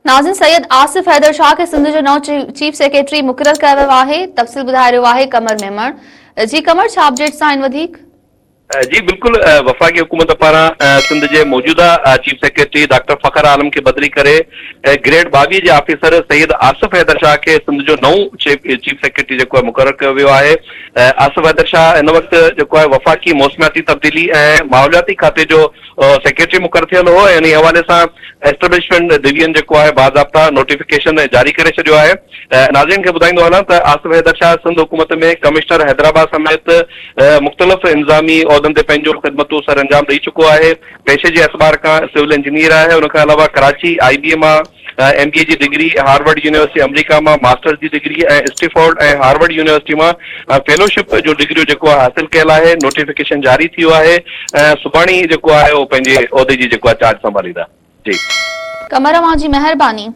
ناظرين سيد آصف حيدر شاهه کي سنڌ جو نئون چيف سيڪريٽري مقرر ڪيو ويو آهي، تفصيل ٻڌائي رهيو آهي قمر ميمڻ. جي قمر ڇا اپڊيٽس آهن وڌيڪ؟ جي بلڪل وفاقي حڪومت پاران سنڌ جي موجوده چيف سيڪريٽري ڊاڪٽر فخر عالم کي بدلي ڪري گريڊ 22 جي آفيسر سيد آصف حيدر شاهه کي سنڌ جو نئون چيف سيڪريٽري جيڪو آهي مقرر ڪيو ويو آهي. آصف حيدر شاهه هن وقت جيڪو آهي وفاقي موسمياتي تبديلي ۽ ماحولياتي کاتي جو سيڪريٽري مقرر ٿيل هو ۽ انهي حوالي سان ايسٽبلشمينٽ ڊويزن جيڪو آهي باضابطا نوٽيفڪيشن جاري ڪري ڇڏيو آهي. ناظرين کي ٻڌائيندو هلان ته آصف حيدر شاهه سنڌ حڪومت ۾ ڪمشنر حيدرآباد سميت مختلف انتظامي عهدن تي پنهنجون خدمتون سرانجام ڏئي چڪو آهي. پيشي جي اعتبار کان سول انجنيئر آهي ان کان علاوه ڪراچي آئي بي اي مان ايم بي اي جي ڊگري، هارورڊ يونيورسٽي آمريڪا مان ماسٽرز جي ڊگري ۽ اسٽيفورڊ ۽ هارورڊ يونيورسٽي مان فيلوشپ جو ڊگريون جيڪو آهي حاصل ڪيل آهي، نوٽيفڪيشن جاري ٿي ويو آهي ۽ سڀاڻي جيڪو آهي اهو پنهنجي عهدي جي جيڪو آهي چارج سنڀاليندا. جي. قمر اوهان جي مهرباني.